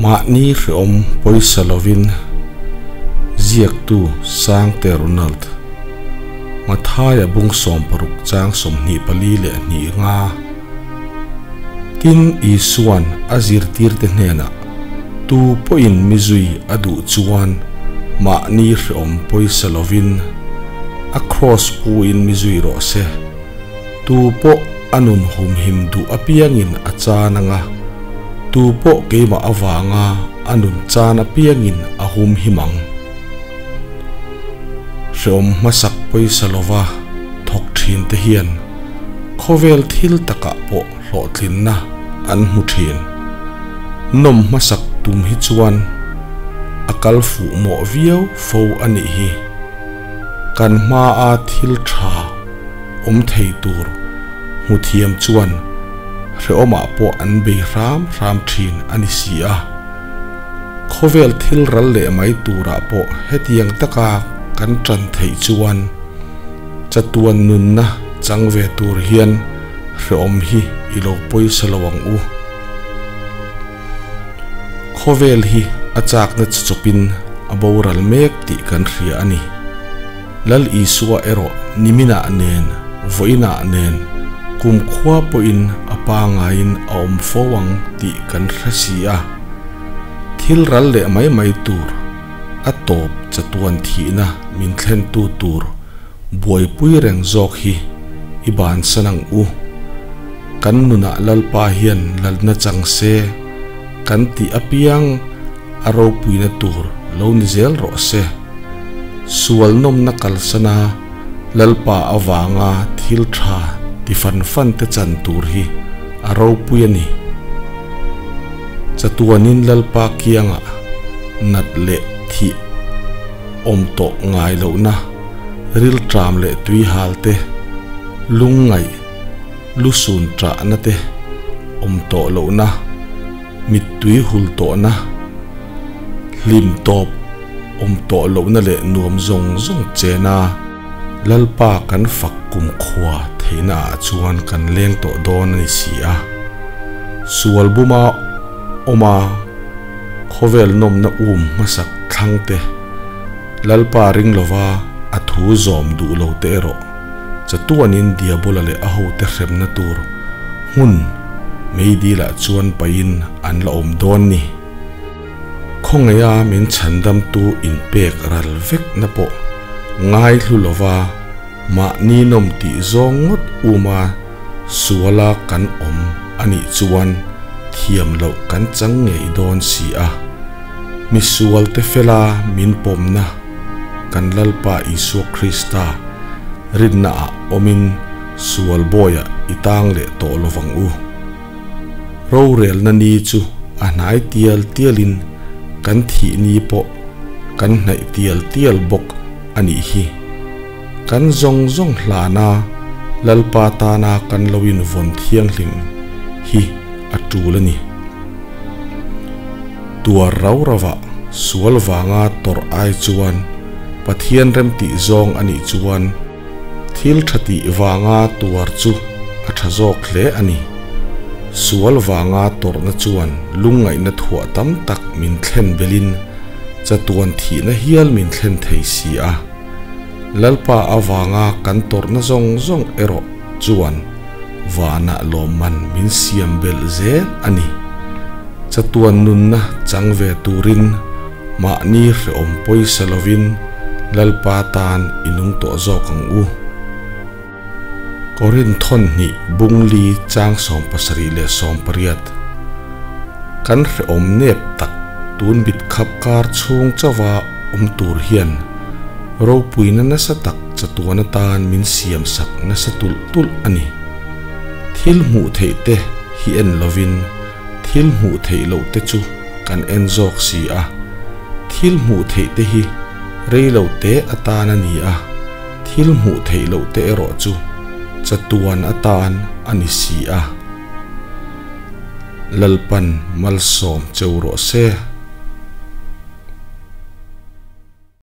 Mahni hreawm pawisa lovin ziaktu Sangte Ronald Mathaia bung 60 chang 24 leh 2 nga. Tin Isuan a zirtirte hnenah tu pawhin mi zui a duh chuan mahni hreawm pawisa lovin a kraws puin mi zui rawh se. Tu pawh a nun humhim duh apiangin a chan anga, tu pawh keimah avanga a nun chan apiangin a humhim ang. Hreawm hmasak pawisa lova thawk thin te hian khawvel thil takah pawh hlawhtlinna an hmu thin. Nawm hmasak tum hi chuan a kal fuh mawh viau fo a nih hi. Kan hmaa thil tha awm thei tur hmu thiam chuan hreawmah pawh an bei hram hram thin a ni si a. Khawvel thil ral leh mai turah pawh hetiang taka kan tan theih chuan chatuan nunna chang ve tur hian hreawm hi i lo pawisa lo ang u. Khawvel hi a chakna chawpin a boral mek tih kan hria a ni. Lal Isua erawh niminah nen, vawiinah nen, kum khua pawhin a pangaiin a awm fo ang tih kan hre si a. Thil ral leh mai mai tur, a tawp chatuan thihna min thlentu tur buaipui reng zawk hi i bansan ang u. Kan nunah Lalpa hian lalna chang se, kan tih apiang a ropuina tur lo ni zel rawh se. Sual nawmna kalsana Lalpa avanga thil tha ti fan fan te chan tur hi a ropui a ni. Chatuanin Lalpa kiangah nat leh thih awm tawh ngai lohna, ril tram leh tui hal te, lungngaih lusun tahna te awm tawh lohna, mit tui hul tawhna, hlim tawp awm tawh lohna leh nuam zawng zawng chena Lalpa kan fak kum khua theihna ah chuan kan leng tawh dawn a ni si a. Sual buma awma khawvel nawmna um hmasak thlang te, Lalpa ring lova a thu zawm duh lo te erawh chatuanin diabola leh a hote hremna tur hmun meidilah chuan pahin an la awm dawn ni. Khawngaia min chhandamtu inpek ral vekna pawh ngai hlu lova mahni nawm tih zawng ngawt uma suala kan awm a nih chuan thiam loh kan chang ngei dawn si a. Mi sual te fela min pawmna kan Lalpa Isua Krista rinna ah awmin sual bawiah i tang leh tawh lovang u. Rorelna ni chu a hnai tial tialin kan thih ni pawh kan hnaih tial tial bawk a nih hi. Kan zawng zawng hlana Lalpa tana kan lo invawn thianghlim hi a tul a ni. Tuar rau rauah sual vanga tawrh ai chuan Pathian remtih zawng a nih chuan thil tha tih vanga tuar chu a tha zawk hle a ni. Sual vanga tawrhna chuan lungngaihna thuah tam tak min thlen belin chatuan thihna hial min thlen thei si a. Lalpa avanga kan tawrhna zawng zawng erawh chuan vanah lawmman min siam belh zel a ni. Chatuan nunna chang ve turin mahni hreawm pawisa lovin Lalpa tan i nung tawh zawk ang u. Korin thawn hnih bung li chang 70 leh 80. Kan hreawm nep tak tun bit khap kar chhung chawa awm tur hian ropuina nasa tak chatuan atan min siam sak nasa tul tul a ni. Thil hmuh theih te hi en lovin thil hmuh theih loh te chu kan en zawk si a. Thil hmuh theih te hi rei lo te atan a ni a, thil hmuh theih loh te erawh chu chatuan atan a ni si a. Lalpan malsawm cheu rawh se.